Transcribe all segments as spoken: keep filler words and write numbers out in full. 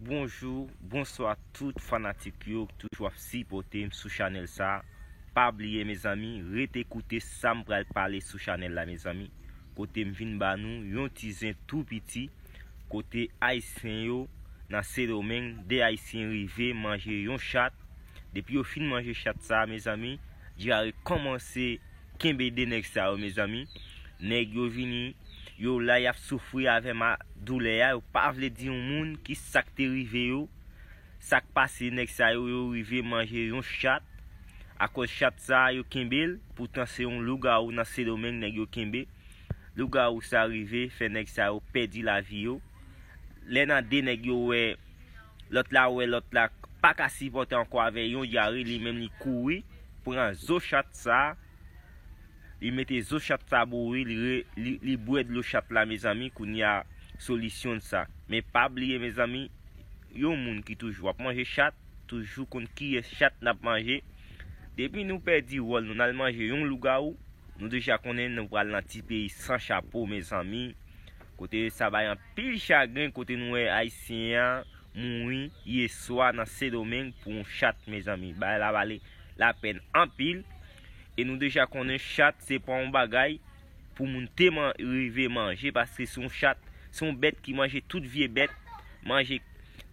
Bonjou, bonswa tout fanatik yo ki toujou ap sipòte m sou chanèl sa. Pa bliye mezanmi, rete koute sa m pral pale sou chanèl la mezanmi. Kote m vin ba nou yon ti zen tou piti. Kote ayisyen yo nan Sendomeng, de ayisyen rive manje yon chat. Depi yo fin manje chat sa mezanmi, dyare kòmanse kenbe de nèg sa yo mezanmi. Nèg yo vini, yo la y ap soufri avè ma doulè a, yo pa vle di yon moun ki sa k te rive yo. Sa k pase nèg sa yo, yo rive manje yon chat. Akòz chat sa yo kenbe l, poutan se yon lougawou nan Sendomeng nèg yo kenbe. Lougawou sa rive fè nèg sa yo pèdi lavi yo. Lè nan de nèg yo wè lòt la, wè lòt la pa ka sipòte ankò avè yon dyare, li menm li kouri pran zo chat sa. Li mete zo chat sa boure, li, re, li, li bwè dlo chat la mezanmi. Kounye a solisyon sa. Men pa bliye mezanmi, yon moun ki toujou ap manje chat toujou konn kiyès chat n ap manje. Depi nou pèdi wòl nou, n al manje yon lougawou, nou deja konnen nou pral nan ti peyi san chapo mezanmi. Kote sa bay anpil chagren, kote nou wè ayisyen an mouri yèswa nan Sendomeng pou yon chat mezanmi. Bagay la vale lapèn anpil. E nou deja konnen chat se pa yon bagay pou moun te man, rive manje, paske se yon chat, se yon bèt ki manje tout vye bèt, manje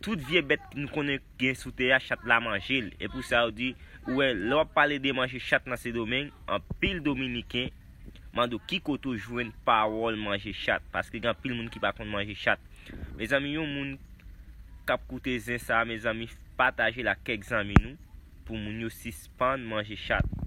tout vye bèt nou konnen gen sou tè a, chat la manje l. E pou sa yo di, ou wè, lè w ap pale de manje chat nan Sendomeng, anpil dominiken mande w ki kote w jwenn pawòl manje chat, paske gen anpil moun ki pa konn manje chat. Mezanmi, yon moun k ap koute zen sa, mezanmi, pataje l ak kèk zanmi nou pou moun yo sispann manje chat.